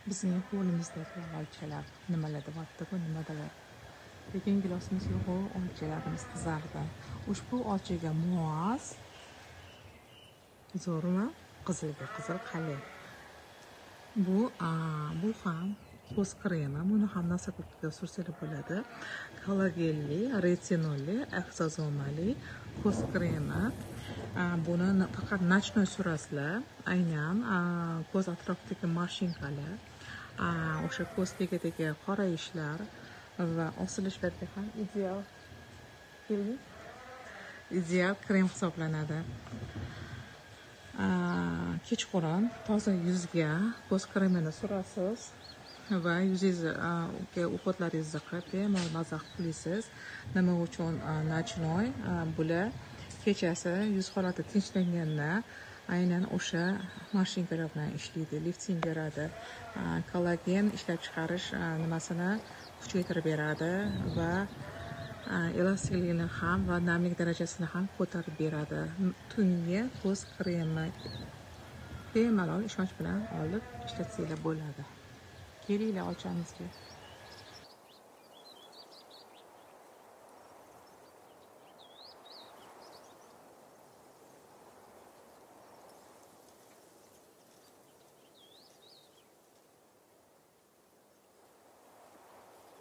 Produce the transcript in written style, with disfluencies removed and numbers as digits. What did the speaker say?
Bizning qo'limizdagi olchalar nimalar deyapti-ku, nimadalar. Lekin gilosimiz yo'q, olchalarimiz qizardi. Ushbu olchaga mos zo'rmi? Qizilga qizil qali. Bu ham ko'z kremi, buni ham носогубка ga sursanglar bo'ladi. Kollagenli, retinolli, eksozomali ko'z kremi. Buni faqat ночной surasizlar. Aynan ko'z atrofidagi морщинка lar, o'sha ko'z tagidagi qorayishlar va osilishlarga ham ideal krem hisoblanadi. Kechqurun toza yuzga ko'z kremini surasiz va yuzingizga уход laringizni qilib, bemalol maza qilib uxlaysiz. Nima uchun ночной? Bular kechasi yuz holati tinchlanganda aynan o'sha морщинка lar bilan ishlaydi, lifting beradi, kollagen ishlab chiqarish nimasini kuchaytirib beradi va elastikligini ham va namlik darajasini ham ko'tarib beradi. Tungi ko'z kremi bemalol ishonch bilan olib ishlatsanglar bo'ladi. Kelinglar olchamizga.